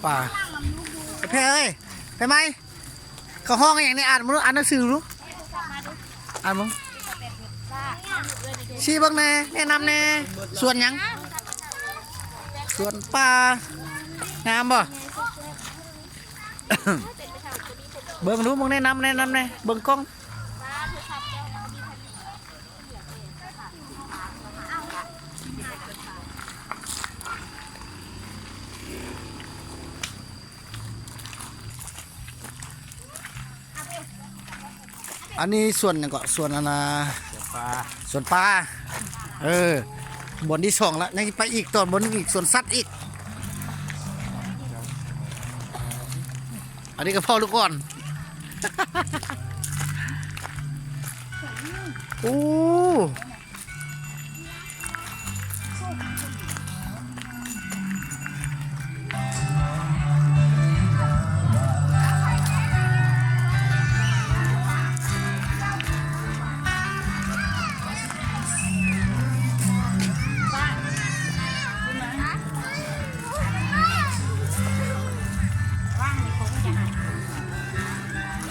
ປ່າ ແພເອີຍ ແພໄມ ເຂົາຮ້ອງອີ່ຫຍັງນີ້? ອ່ານເບິ່ງດູ ອ່ານໜັງສືດູ ອ່ານເບິ່ງ ຊີ້ເບິ່ງແດ່ ແນະນຳແດ່ ສວນຫຍັງ? ສວນປ່າ ງາມບໍ່? ເບິ່ງດູ ເບິ່ງແນະນຳ ແນະນຳແດ່ ເບິ່ງກ້ອງ. ອັນນີ້ສວນຫຍັງເກາະ? ສວນອັນນ່າ ສວນປາ ສວນປາ ເອີ ບ່ອນທີສອງລະ ຍັງໄປອີກ ຕອນບ່ອນໜຶ່ງອີກ ສວນສັດອີກ. ອັນນີ້ກໍພໍ່ລູກອ່ອນ ໂອ້.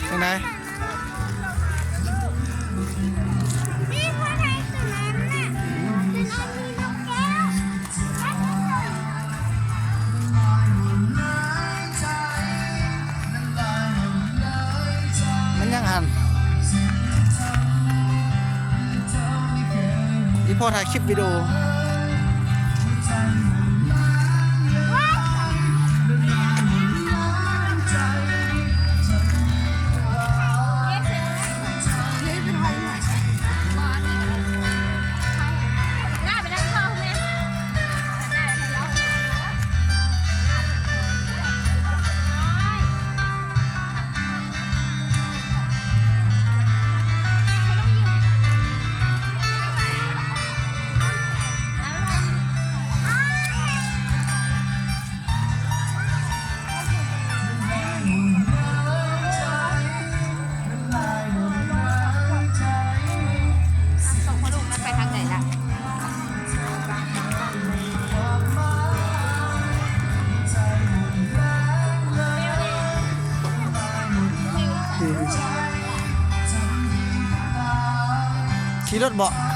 ຈັ່ງໃດ? ແມ່ນຫຍັງຫັ້ນ? ອີ່ພໍ່ຖ່າຍຄລິບວິດີໂອ. ຂີ່ລົດເບາະ.